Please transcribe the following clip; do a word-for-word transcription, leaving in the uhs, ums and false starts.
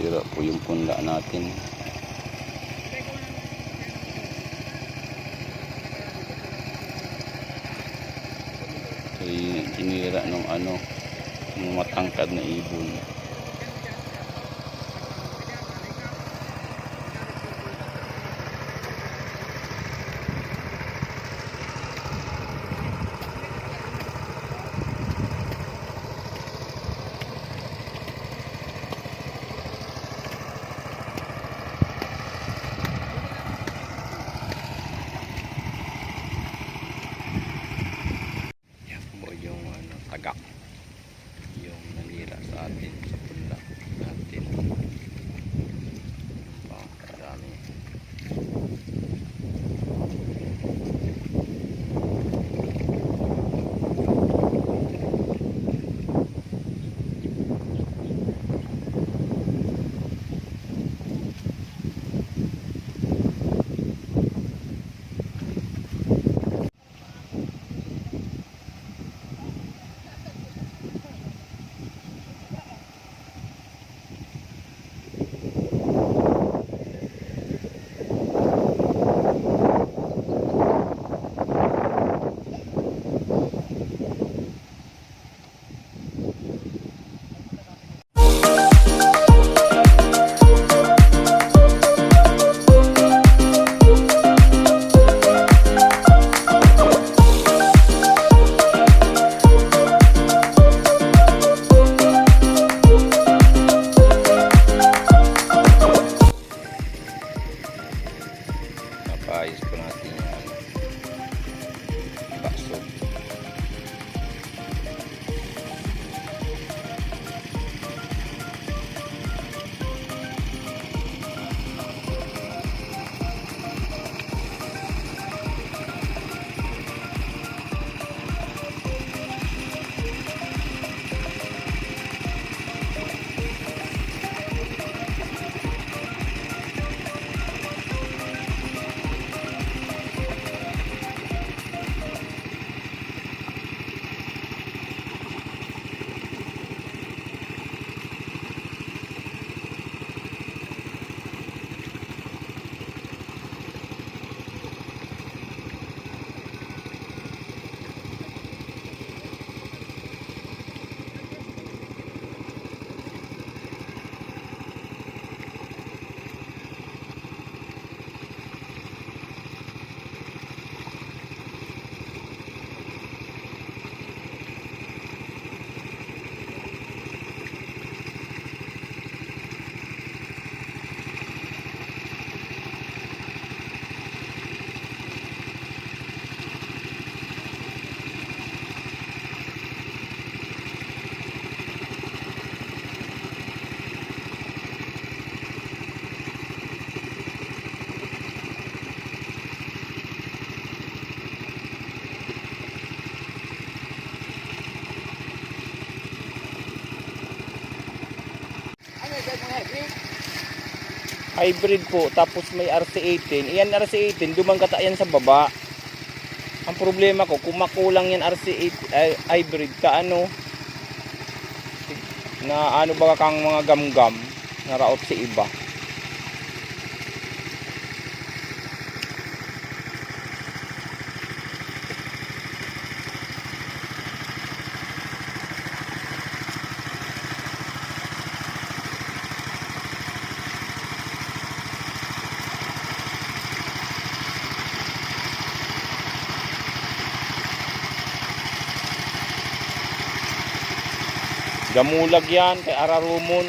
Sira po yung punla natin. Kaya tinira ng ano, ng matangkad na ibon. Yan po yung ano, tagak. Yung nanira sa atin, sa punla natin. Yan po, marami. Papaayos po natin yung ano, baso. Hybrid po, tapos may R C eighteen. Iyan R C eighteen, duman kata yan sa baba. Ang problema ko, kung makulang yan R C eight, ay, hybrid ka, ano, na ano baga kang mga gamgam, naraot sa iba. Damulag yan kay ararumon.